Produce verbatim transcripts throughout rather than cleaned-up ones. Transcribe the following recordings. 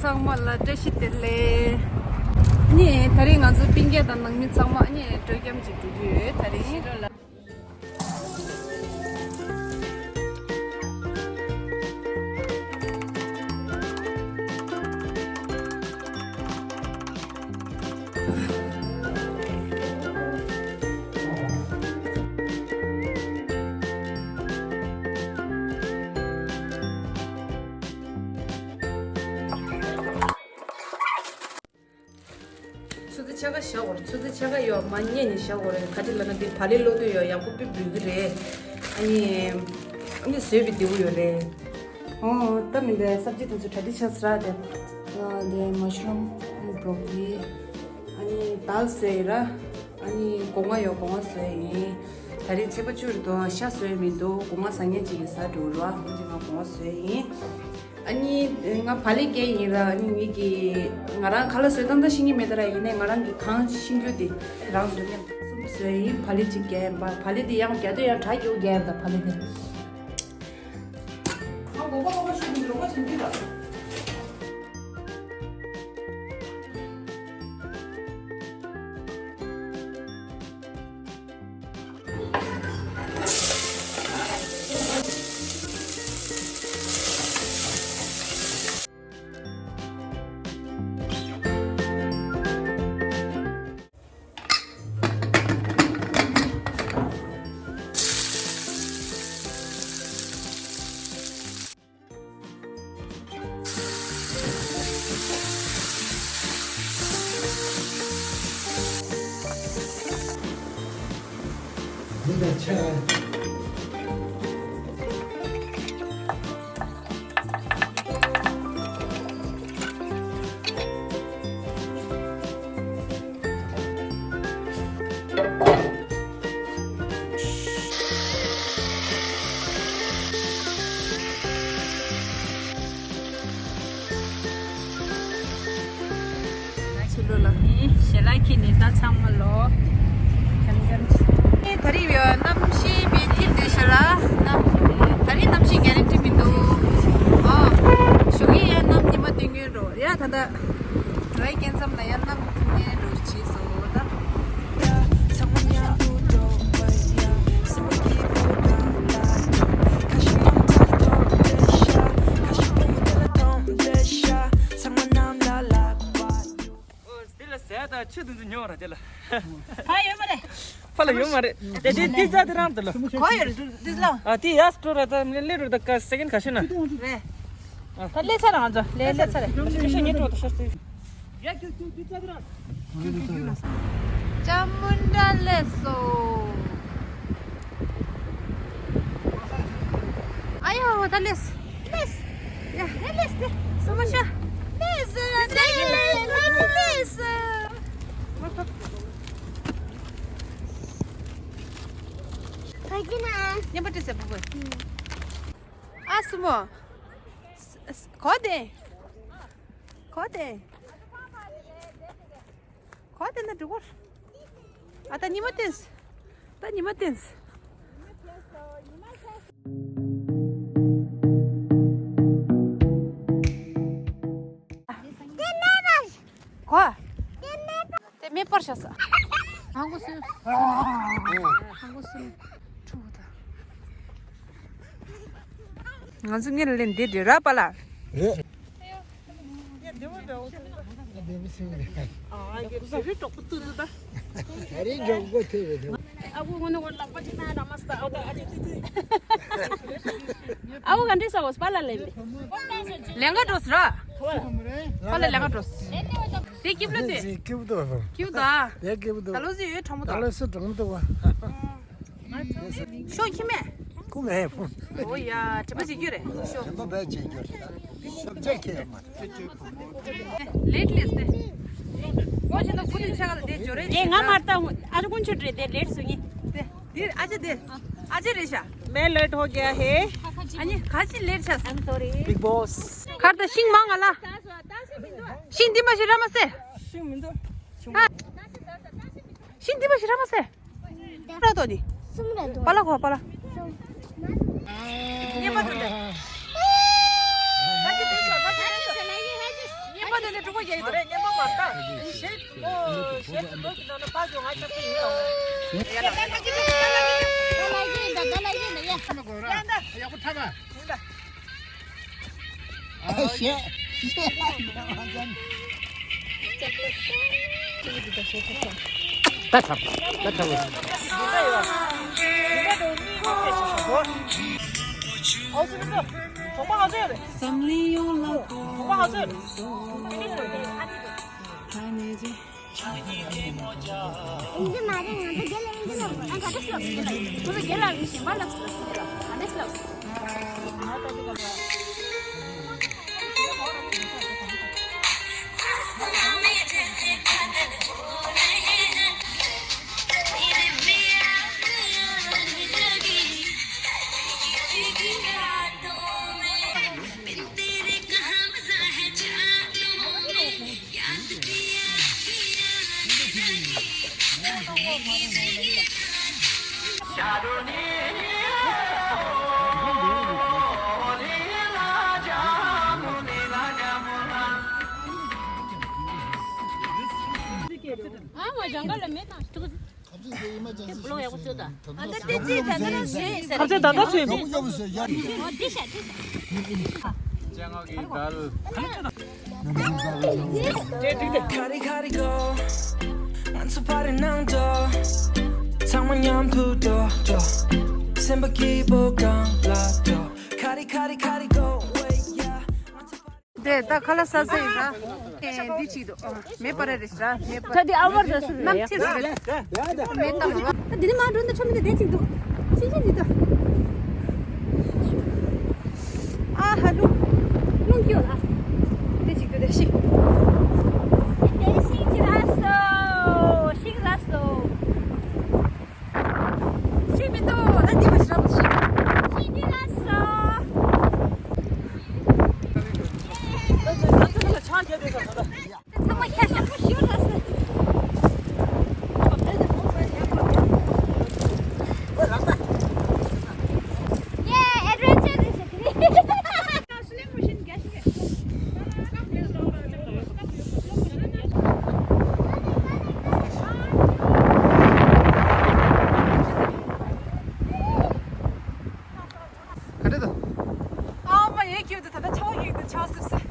ཚང་མ་ལ་བཀྲ་ཤིས་བདེ་ལེགས། ནི་ད་རིང་ང་ཚོ་སྤུན་ཀྱག་དང་ནང་མི་ཚང་མ་ནི་སྤྲོ་འཆམ་ཅིག་འགྲོ་རྒྱུ་ཡོད་ད་རིང་། ཆུ་ཚོད་ཕྱེད་ཀ་བཞག་དགོས་རེད། ཆུ་ཚོད་ཕྱེད་ཀ་ཡོད་མ་རྙེད་ནས་བཞག་དགོས་རེད། ག་ཅི་ལབ་ན་འདི་བག་ལེབ་སློག་དུས་ཡོད་ཡག་པོ་དཔེ་འབུལ་གི་རེད། ཨ་ནི། ཨ་ནི་བཟོས་པའི་བདེ་བོ་ཡོད་རེད། ཨོ་ད་མི་འདི་སབ་ཇི་དེ་ཚོ་གྲ་སྒྲིག་ཆགས་ཚར་ར་དེ། ཨ་དེ་མ་ཤུ་རུམ་བྷྲོ་ཀོ་ལི། ཨ་ནི་དཱལ་བཟོས་ཡིན་ར། ཨ་ནི་སྒོ་ང་ཡོད་སྒོ་ང་བཟོས་ཡིན། ད་རེས་ཚེས་པ་བཅུ་རེད་དོ། ཤ་བཟོས་མི་འདུག་སྒོ་ང་ཟ་མཁན་ཅིག་གིས་ཟ་འགྲོ་ར། ཨ་ནི་ང་སྒོ་ང་བཟོས་ཡིན། ཨ་ནི་ང་བག་ལེབ་བཀལ་ཡིན་ར། ཨ་ནི་ངེད་ཀྱི་ང་རང་ཁ་ལག་བཟོས་སྟངས་ད་ཤེས་ཀྱི་མེད་ད་ར། ཡིན་ནའི་ང་རང་གི་གང་ཤེས་རྒྱུ་དེ་རང་བཟོས་ནས་གསུམ་བཟོས་ཡིན། བག་ལེབ་ཅིག་བཀལ་ཡིན་པ། བག་ལེབ་དེ་ཡང་བཀལ་དུས་ཡང་གྲ་རྒྱུ་བཀལ་ཡིན་ད་བག་ལེབ་དེ། ང་སྒོ་ང་སྒོ་ང་ཤོད་ཀྱི་རོགས་པ་བྱེད་ཀྱི་ད། ཕྱི་ལོ་ལ། ཞལ་ལག་ཁྱེར་ནས་ད་ཚང་མ་ལོ། ཨེ་ད་རེས་ཡོད་གནམ་གཤིས་མེད་ཐིབ་བསྡད་ཤག་ར། གནམ། ད་རེས་གནམ་གཤིས་གྷ་རན་ཊི་མི་འདུག་ཨ། ཞོགས་ཀས་ཡང་གནམ་ཉི་མ་སྟོན་གྱི་རེད། ཡ་ད་ལྟ། ཌི་རའི་སྐྱེལ་མཚམས་ལ་ཡང་གནམ་ཐིབས་ནས་འགྲོ་བྱས་སོང་ད། འོ་དེ་ལ་ཟས་དང་ཆུ་དེ་ཚོ་ཉོ་ར་དེ་ལ། ཕ་ཡོད་མ་རེད། ཕ་ལ་ཡོད་མ་རེད། དེ་དེ་དེ་ཚ་དེ་རང་དེ་ལ། གོ་ཡོད་རེད་དེ་ལ། ཨ་དེ་ཡ་སྤྲོ་ར་ད་མི་ལེ་རུ་ད་ཀ་སེ་ཀེན་ག་ཤི་ན། རེད། ད་ལེ་ཚ་རང་ཚོ་ལེ་ལེ་ཚ་རེད། ཤི་ཤི་ངེ་སྤྲོ་ད་ཤ་སྟེ། ཡ་ཀྱུ་ཀྱུ་དེ་ཚ་དེ་རང་། ཅ་མུན་དྲ་ལེ་སོ། ཨ་ཡོ་ད་ལེས། ལེས། ཡ་ཧེ་ལེས་ཏེ། སོ་མ་ཤ། ལེས། ལེས། ལེས། ཕ་གི་ན། ཉམས་པ་ཏི་སེ་པུ་པུ། ཨ་སུ་མོ། གོ་དེ། གོ་དེ། གོ་དེ་ན་འགྲོ་གོ། ཨ་ད་ཉི་མ་བསྟན། ད་ཉི་མ་བསྟན། གོ། དེ་མེད་པར་བྱ་ས། ཧང་གོ་སུ། ཧང་གོ་སུ། ཁྲུ་ད། ང་ཚོ་ངེད་ལ་ལན་འདི་འདྲི་ར་པ་ལ། རེད། ཨ་བུ་ག་འདྲས་ས་བོ་སྤ་ལ་ལེན་པས། ལེན་ག་འགྲོ་ས་ར། པ་ལ་ལེན་ག་འགྲོ་ས། དེ་སྐྱིབས་ལོ་དེ། སྐྱིབས་དོ། སྐྱིབས་དོ། དེ་སྐྱིབས་དོ། ད་ལོ་སི་ཡོད་གྲོགས་མོ་ད། ད་ལོ་སི་གྲོགས་མོ་དུ་བ། ཤོ་ཁྱི་མེད། ཁུ་མེད་ཕུ། ཨོ་ཡ་དྲི་མ་བྱེད་རྒྱུ་རེད་ཤོ། དྲི་མ་བས་བྱེད་རྒྱུ་རེད། ཤོབ་ཇེ་ཁྱེད་མ། ལེཊ་ལེས་ཏེ། ཨོ་ཅི་ད་ཁུ་དུ་ཆ་ག་ལ་དེ་འབྱོར་རེད། ཨེ་ང་མར་ད་ཨ་རུ་ཀུན་ཆུ་རེད་དེ་ལེཊ་སུ་ངི། དེ་དེ་ཨ་ཅེ་དེ་ཨ་ཅེ་རེད་ཤ། मैं लेट हो गया है। ཨ་ནི་ག་ཅི་ལེཊ་ཤ། I'm sorry. Big boss. ཁར་ད་ཤིང་མང་ང་ལ། ཤིང་འདི་མ་ཤི་ར་མ་སེ། ཤིང་མི་འདུག་ཨ། ཤིང་འདི་མ་ཤི་ར་མ་སེ། ར་ཏོ་ནི། གསུམ་རེད་འདུག་པ་ལ་གོ་པ་ལ། གསུམ། ཉེས་པ་འདུག་སྟེ། ད་ཅི་འདུག་ཤོག་ད་ཅི་འདུག་ཤོག་མ་རེད། སྙན་པོ་མ་ལྟ། ཞེས་ཨོ་ཞེས་ལོ་གི་ནང་ན་ཕ་གི་ང་ཆབ་ཏུ་ཡིན་ལ། ཡ་ད་ད་ལ་ཡིན་ད་ཡ། ཡག་པོ་འཐབ་པ། ཡིན་ད། ཨ་ཤེས། ཤེས། ད་ཁ། ད་ཁ་བོ། འཛམ་གླིང་ཡོངས་ལ་གོ་བ་ལོན་སོང་། ཨིན་ཇི་མ་རེད། ང་ཚོ་རྒན་ལགས་ཨིན་ཇི་ལབ་དགོས། ཨ་ག་འདྲ་ཞིག་ལབ་དགོས། ང་ཚོ་རྒན་ལགས་གཞན་པ་ལབ་དགོས། ག་འདྲ་ཞིག་ལབ་དགོས། ཨ་མ་ཞང་ག་ལ་མེད་དང་། ཁ་ཚོད་ད་ལྟ་ཚོད་ཡིན་པས། ཨོ་དེ་ཤ་དེ་ཤ། Gotta, gotta go. ང་ཚོ་པར་ནང་འགྲོ། ཚང་མ་མཉམ་དུ་འགྲོ། སེམས་པ་སྐྱིད་པོ་གང་ལ་འགྲོ། Gotta, gotta, gotta go away, yeah. དེ་ད་ཁ་ལག་ཟ་ས་ཡིན་ར། ཨེ་འདི་གཅིག་འདུག་ཨ་མེ་པ་ར་རེད་ཤག་མེ་པ། ད་འདི་ཨ་བར་ད་སུ་རེད་ཡ། ནམ་ཐེ་སུ་རེད། མེ་ཏམ་ར། ད་འདི་ནི་མ་འགྲོ་འདི་ཆོ་མི་འདི་དེ་གཅིག་འདུག་ཤི་ཤི་འདི་ད། ཨ་ཧ་ལུ། རླུང་སྐྱོ་ལ། དེ་གཅིག་འདུག་དེ་ཤི། དེ་ཤིང་ཅི་ར་སོ། ཤིང་ར་སོ། ཤི་མི་འདུག་ད་འདི་བ་ཞིག་ར་བ་ཤི། ཤི་འདི་ར་སོ། ཚང་མ་ཁྱེད་ཤ་པོ་ཤི་ར་སོ། ཡེ་ཨེ་ཌི་ཝེན་ཅར་རེད་ཤག་དེ་རེད། ག་འདྲ་འདུག་ཨ་མ་ཡེ་ཁྱོད་ད་ད་ཆའོ་ཡེ་ད་ཆའོ་སིབ་སིབ།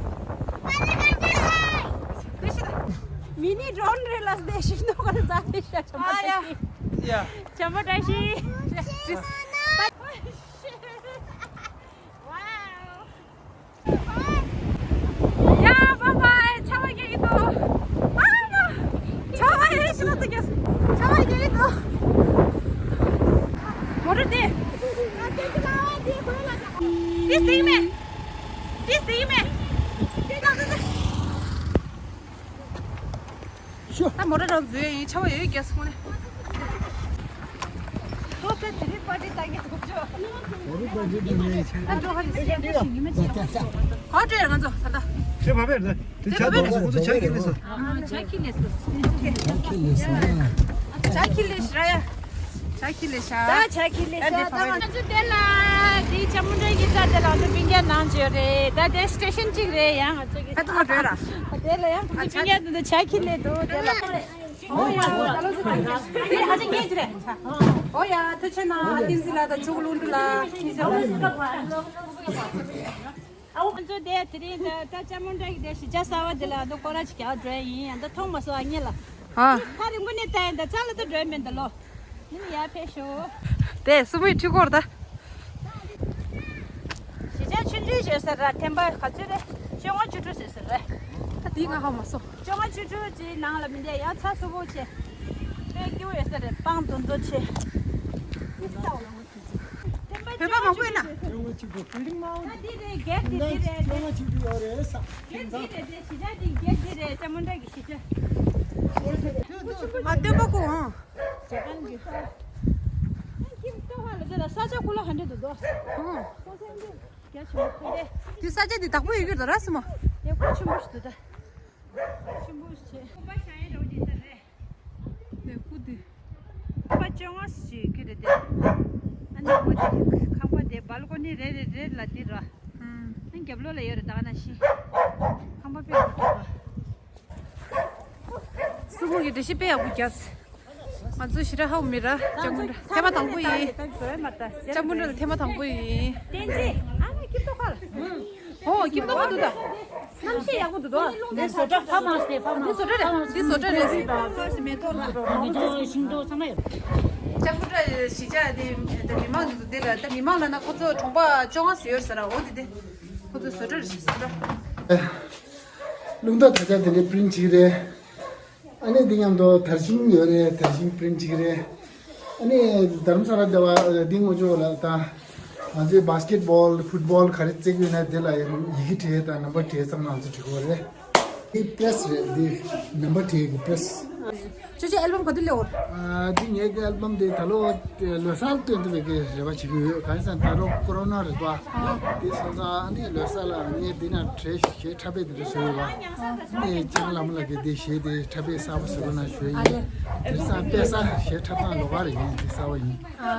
དེ་ཤི་ད། མི་ནི་ཌོན་རེ་ལ་སྡེ་ཤི་ནོ་ག་རེ་ཛ་ཧེ་ཤ་ཆ་མ་ཨ་ཡ། ཡ། ཆ་མ་ད་ཤི། ཡ་བ་བ་ཆ་བ་ཡེ་ཡིན་དོ། ཨ་མ། ཆ་བ་ཡེ་ཤི་ལ་ཏུ་གེ་སི། ཆ་བ་ཡེ་ཡིན་དོ། མོ་རེ་དེ། དེ་སྟིང་མེ། དེ་སྟིང་མེ། དེ་ད་ད་ད། ཤོ། ད་མོ་ར་རང་འཛུལ་ཡིན། ཆ་བ་ཡོད་རྒྱ་སོང་ནས། ཨོ་ད་དེ་རིང་པར་ཊི་ལྟ་གི་འདུག་ཅོ། ཨོ་རི་པར་ཊི་འདི་ནས་ཆ། ད་འགྲོ་ཧ་ལི་སེ་ཡ་ཤི་ཡིན་མ་ཅི། ད་ད་ད། ག་འདྲ་ང་ཚོ་ད་ད། དེ་བ་བེར་ད། དེ་ཆ་ད་ང་ཚོ་ཆ་ཁྱི་ལེ་སོ། ཆ་ཁྱི་ལེ་སོ། ཆ་ཁྱི་ལེ་སོ། ཆ་ཁྱི་ལེ་ཤ་ཡ། ཆ་ཁྱི་ལེ་ཤ། ད་ཆ་ཁྱི་ལེ་ཤ། ད་ང་ཚོ་དེ་ལ་དེ་ཆ་མུ་འདྲ་གི་རྩ་དེ་ལ་ང་ཚོ་པིང་ཀ་ནང་བྱོས་རེད། ད་དེ་སི་ཊེ་ཤན་གཅིག་རེད་ཡ། ང་ཚོ་གི་ད་ད་རེད་ར། དེ་ལ་ཡང་ཁོང་གི་པིང་ཀ་དེ་ཚོ་ཆ་ཁྱི་ལེ་འདུག་དེ་ལ། ཨོ་ཡ། ཨ་ཅག་ངེད་ཀྱི་རེད། ཨོ་ཡ། ཐུགས་ཆེ་གནང་། བསྟན་འཛིན་ལགས་དང་ཕྱུག་ལུང་འདྲུ་ལགས། ཨ་ང་ཚོ་དེ་དེ་རིང་ད་ད་ལྕམ་མོ་འདྲ་གི་དེ་གཞིས་ཆགས་གསར་པ་དེ་ལ་ད་སྐོར་ར་ཅིག་རྒྱག་འགྲོ་ཡིན། ཡང་ད་མཐོང་མ་སོང་ཨ་ངེད་ལ། ཨ། ཐག་རིང་པོ་ནས་ལྟ་ཡིན། ད་ཚ་ལ་ད་འགྲོ་མིན་ད་ལོ། ཡིན་ཡ་ཕེབས་ཤོག་དེ་སུ་མོའི་འཕྲུལ་འཁོར་ད། གཞིས་ཆགས་ཆུང་ཆུང་བྱས་ཟེར་ར། ཐེམ་པ་ག་ཚོད་རེད། བཅོ་ལྔ་བཅུ་དྲུག་བྱས་ཟེར་རེད། ད་དེའི་ང་ཧ་མ་སོང་། བཅོ་ལྔ་བཅུ་དྲུག་ཅིག་ནང་ལ་མི་འདས་ཡ། ཚ་སུ་བོ་ཆེ། དཔེ་སྐྱིད་པོ་ཡོད་ས་རེད། སྤང་དུ་མཛོ་ཆེ། བོད་པ་མང་པོ་ཡིན་ན། ད་འདི་རེད། སྒེར་འདི་འདི་རེད། སྒེར་འདི་རེད། དེ་གཞིས་ཆགས་འདི་སྒེར་འདི་རེད། ལྕམ་མོ་འདྲ་གི་གཞིས་ཆགས། ཨ་སྟོན་པ་སྐུ་ཨང་། ཇ་པན་གི། ཁྱིམ་ལྟོ་བ་ལ་དེ་ལ་ས་ཆ་ཁོ་ལ་ཧ་འདྲ་འདུག་དོ། ཨང་། ཁོ་ཚང་འདི་རྒྱ་ཆེན་པོ་དེ། དེ་ས་ཆ་འདི་བདག་པོ་ཡོད་ཀྱི་རེད་ད་ར་སི་མ། དེ་ཁོ་ཆེན་པོ་ཞིག་འདུག་ད། ཆེན་པོ་ཞིག་བྱས། ཁོ་པ་ཤ་ཡན་རོ་འདི་ས་རེད། དེ་སྐུ་དེ། ཁང་པ་བཅོ་ལྔ་ཞིག་གི་རེད་དེ། ཨ་ནི་འོ་དེ་ཁང་པ་དེ་བལ་ཀོ་ནི་རེ་རེ་རེ་ལ་འདི་ར། ཨང་། ཨ་རྒྱབ་ལོགས་ལ་ཡོད་རེད་ད་ག་ན་ཤི། ཁང་པ་དཔེ་མི་འདུག་ར། ཀྲུང་གོ་གི་འགྲེལ་བཤད་དཔེ་ཡག་པོ་རྒྱབ། ང་ཚོ་ཞི་ར་ཧའོ་མི་ར་ལྕམ་མོ་འདྲ་ཐེངས་མ་དང་པོ་ཡིན། ལྕམ་མོ་འདྲ་ལ་ཐེངས་མ་དང་པོ་ཡིན། ཨོ་སྐྱིད་པོ་འདུག་ད། གནམ་གཤིས་ཡག་པོ་འདུག་དོ། འདི་བཟོ་གྲྭ་ཕ་མ་སྟེ་ཕ་མ་འདི་བཟོ་གྲྭ་རེད། འདི་བཟོ་གྲྭ་རེད། མེ་ཏོག་ལ་མེ་ཏོག་ཤིང་ཏོག་ཚང་མ་ཡོད། ལྕམ་མོ་འདྲ་གཞིས་ཆགས་དེ་ད་མི་མང་འདི་ཚོ་དེ་ལ་ད་མི་མང་ལ་ན་ཁོ་ཚོ་གྲོང་པ་བཅོ་ལྔ་ཙམ་ཡོད་ཟེར་ར། འོ་དེ་དེ་ཁོ་ཚོ་བཟོ་གྲྭ་རེད་བཟོ་གྲྭ། རླུང་རྟ་ད་ཆ་དེ་འདྲའི་པི་རིན་ཊི་བྱེད་ཀྱི་རེད། ཨ་ནི་འདི་མཉམ་དུ་དར་ཤིང་ཡོད་རེད། དར་ཤིང་པི་རིན་ཊི་བྱེད་ཀྱི་རེད། ཨ་ནི་རྡ་རམ་ས་ལ་སྡེ་བ་འདི་ངོ་ཅོག་ལ་ད་ང་ཚོའི་བྷ་སི་ཀེ་ཊི་བྷོལ་ཕུཊ་བྷོལ་ག་རེ་རྩེ་གི་ཡོད་ན་དེ་ལ་ཡི་གེ་བྲིས་དང་ནམ་བར་བྲིས་ཚང་མ་ང་ཚོ་བྲིས་དགོས་རེད། འདི་པི་རེ་སི་རེད། འདི་ནམ་བར་བྲིས་ཀྱི་པི་རེ་སི། ཁྱོད་ཚོའི་ཨལ་བམ་ག་དུས་སླེབས་འོང་། ཨ་འདི་ངའི་གི་ཨལ་བམ་དེ་ད་ལོ་ལོ་གསར་སྟོན་ཐུབ་པའི་གི་རེ་བ་བྱེད་ཀྱི་ཡོད། གང་ཡིན་ཟེར་ན་ད་ལོ་ཀོ་རོ་ན་རེད་པ། དེ་སོང་ཙང་ཨ་ནི་ལོ་གསར་ལ་ངས་འདི་ན་གྲས་གཞས་འཁྲབ་པའི་དེ་འདྲ་བཟོས་ཡོད་པ། ཨ་ནི་ལྕམ་ལྷ་མོ་ལགས་ཀྱིས་དེ་གཞས་དེ་འཁྲབ་པའི་གསར་པ་བཟོ་རོགས་གནང་ཞུ་ཡ་ཡིན། དེང་སང་དཔེ་གསར་གཞས་འཁྲབ་སྟངས་ལོགས་ཀ་རེད། ཡིན་དེ་གསར་པ་ཡིན། ཨ་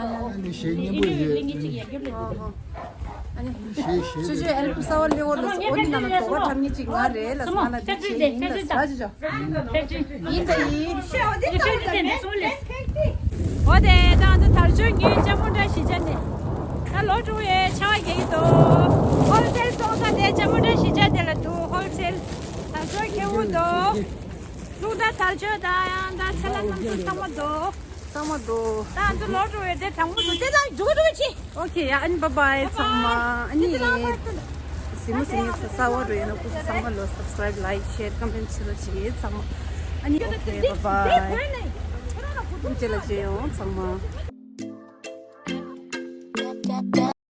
ནི་གཞས་སྙན་པོ་ཡོད། ཨ་ནི་གཞས་གཞས་ཆུ་ཆུ་ཨེལ་བུ་གསར་པ་སླེབས་འོང་ལ་སོ། འོ་དེ་ནང་ལ་དོ་པ་འཁྲབ་མཁན་གཅིག་ང་རེད་ལ་སོ། ང་ལ་དེ་བྱས་ཡིན་ལ་སོ། ཨ་ཅོ་ཅོ། ཡིན་ད་ཡིན། འོ་དེ་ད་ང་ཚོ་དར་ལྕོག་ཉོས་ལྕམ་མོ་འདྲ་གཞིས་ཆགས་ནས། ད་ལོ་དྲུག་ཡས་ཆར་པ་རྒྱག་གི་འདུག་ཧོལ་སེལ་སོང་ས་དེ་ལྕམ་མོ་འདྲ་གཞིས་ཆགས་དེ་ལ་འདུག་ཧོལ་སེལ། དར་ལྕོག་ཁེ་པོ་འདུག་རླུང་རྟ་དར་ལྕོག་དང་ཡང་ད་ཚལ་ལ་རྣམ་གསུམ་ཚང་མ་འདུག་ཚང་མ་འདུག་ད་ང་ཚོ་ལོ་དྲུག་ཡས་དེ་དྲང་པོ་འདུག་དེ་དང་འཇུག་འགྲོ་ཆེ། ཨོ་ཁེ། ཡ་ཨ་ནི་བཱའི་བཱའི་ཚང་མ། ཨ་ནི་གཟིགས་མོ་གཟིགས་མཁན་ཚོ་གསར་པ་རུ་ཡིན་ན་སྐུ་ཚེ་ཚང་མ་ལོ་སབ་སི་ཀ་རའིབ་ལའིཀ་ཤེར་ཀོ་མེན་ཊི་བྱེད་རོགས་བྱེད་ཚང་མ། ཨ་ནི་ཨོ་ཁེ་བཱའི་བཱའི། ཨ་ནི་རྗེས་ལ་མཇལ་ཡོང་ཚང་མ།